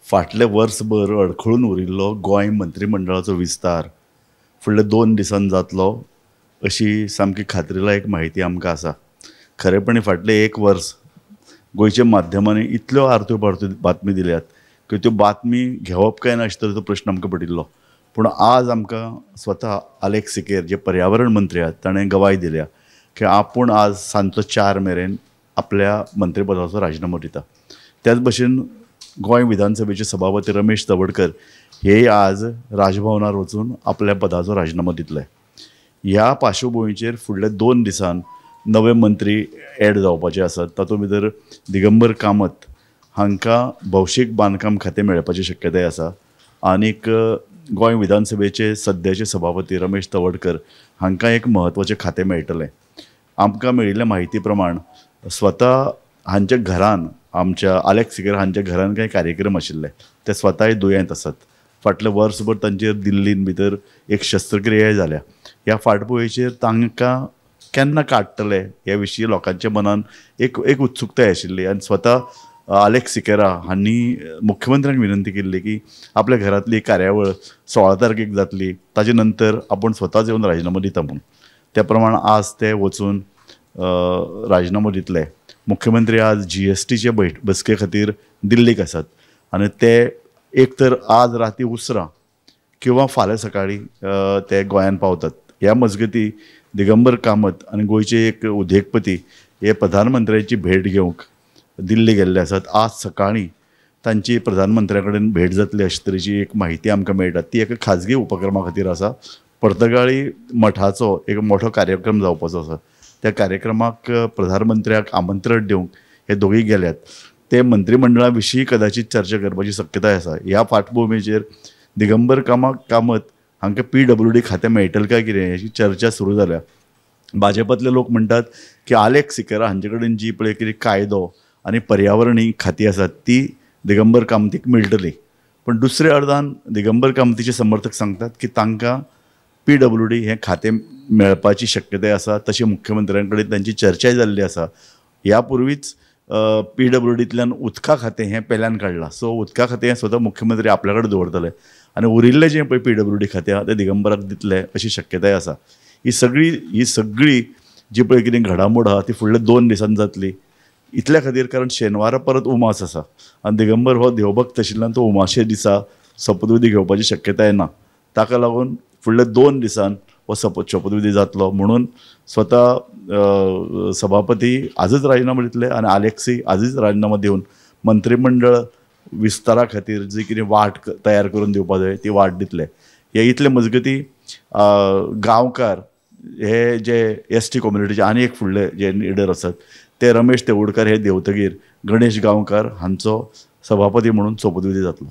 फाटले वर्सभर अडखळून उरिल्लो गोंय मंत्रिमंडळाचो विस्तार फुडल्या 2 दिसांनी जातलो अशी सामकी खात्रीलायक म्हायती आमकां आसा. खरेपणी फाटलें एक वर्स गोंयच्या माध्यमांनी इतल्यो आरत्यो पारत्यो बातमी दिल्यात की त्यो बातमी घेवप काय ना अशे तरेचो प्रश्न आमकां पडिल्लो. पूण आज आमकां स्वता आलेक्स सिकेर जे पर्यावरण मंत्री आहात ताणें गवाय दिल्या की आपूण आज सांजचो 4 मेरेन आपल्या मंत्रीपदाचो राजिनामो दिता. त्याच भशेन गोंय विधानसभेचे सभापती रमेश तवडकर हे आज राजभवनार वचून आपल्या पदाचो राजिनामो दितले. ह्या पार्श्वभुंयेचेर फुडल्या 2 दिसान नवे मंत्री एड जावपाचे आसात. तातूंत भितर दिगंबर कामत हांकां भौशीक बांदकाम खातें मेळपाची शक्यताय आसा आनीक गोंय विधानसभेचे सद्याचे सभापती रमेश तवडकर हांकां एक म्हत्वाचें खातें मेळटलें. आमकां मेळिल्ल्या म्हायती प्रमाण स्वता हांच्या घरान, आमच्या आलेक्स सिकेर हांच्या घरान कांय कार्यक्रम आशिल्ले, ते स्वताय दुयेंत आसात. फाटलें वर्सभर तांचेर दिल्लीन भितर एक शस्त्रक्रियाय जाल्या. ह्या फाटभुंयेचेर तांकां केन्ना काडटले ह्या विशीं लोकांच्या मनान एक एक उत्सुकताय आशिल्ली आनी स्वता आलेक्स सिकेरा हांणी मुख्यमंत्र्यांक विनंती केल्ली की आपल्या घरांतली कार्यावळ 16 तारखेक जातली, ताजे नंतर आपूण स्वताच येवन राजिनामो दिता म्हूण. त्या प्रमाण आज ते वचून राजिनामो दितले. मुख्यमंत्री आज GSTचे बसके खातीर दिल्लीक आसात आनी ते एक तर आज राती उसरां किंवा फाल्यां सकाळीं ते गोंयांत पावतात. ह्या मजगती दिगंबर कामत आनी गोंयचे एक उद्देगपती हे प्रधानमंत्र्याची भेट घेवंक दिल्ली गेल्ले आसात. आज सकाळीं तांची प्रधानमंत्र्या कडेन भेट जातली अशे तरेची एक म्हायती आमकां मेळटा. ती एका खाजगी उपक्रमा खातीर आसा. पर्तगाळी मठाचो एक मोठो कार्यक्रम जावपाचो आसा. त्या कार्यक्रमाक प्रधानमंत्र्याक आमंत्रण दिवंक हे दोगूय गेल्यात. ते मंत्रिमंडळा विशीं कदाचित चर्चा करपाची शक्यताय आसा. ह्या फाटभुंयेचेर दिगंबर कामत हांकां PWD खातें मेळटलें काय कितें हेची चर्चा सुरू जाल्या. भाजपांतले लोक म्हणटात की आलेक्स सिकेरा हांचे कडेन जी पळय कितें कायदो आनी पर्यावरण ही खातीं आसात ती दिगंबर कामतीक मेळटली. पूण दुसऱ्या अर्दान दिगंबर कामतीचे समर्थक सांगतात की तांकां PWD हें खातें मेळपाची शक्यताय आसा. तशी मुख्यमंत्र्यां कडेन तांची चर्चाय जाल्ली आसा. ह्या पुर्वीच PWDंतल्यान उदका खातें हें पेल्यान काडलां. सो उदका खातें हें स्वता मुख्यमंत्री आपल्या कडेन दवरतले आनी उरिल्लें जें पळय PWD खातें आसा तें दिगंबराक दितले अशी शक्यताय आसा. ही सगळी जी पळय कितें घडामोड आसा ती फुडल्या 2 दिसांनी जातली. इतल्या खातीर कारण शेनवारा परत उमास आसा आनी दिगंबर हो देवभक्त आशिल्ल्यान तो उमाशे दिसा शपथविधी घेवपाची शक्यताय ना. ताका लागून फुडल्या 2 दिसान हो शपथविधी जातलो म्हणून स्वता सभापती आजच राजिनामो दितले आनी आलेक्सी आजच राजिनामो दिवन मंत्रिमंडळ विस्तारा खातीर जी कितें वाट तयार करून दिवपा जाय ती वाट दितले. हे इतले मजगती गांवकार हे जे ST कम्युनिटीचे आनी एक फुडले जे लिडर आसात ते रमेश तेवुडकर हे देवतगीर गणेश गांवकार हांचो सभापती म्हणून सोपतविधी जातलो.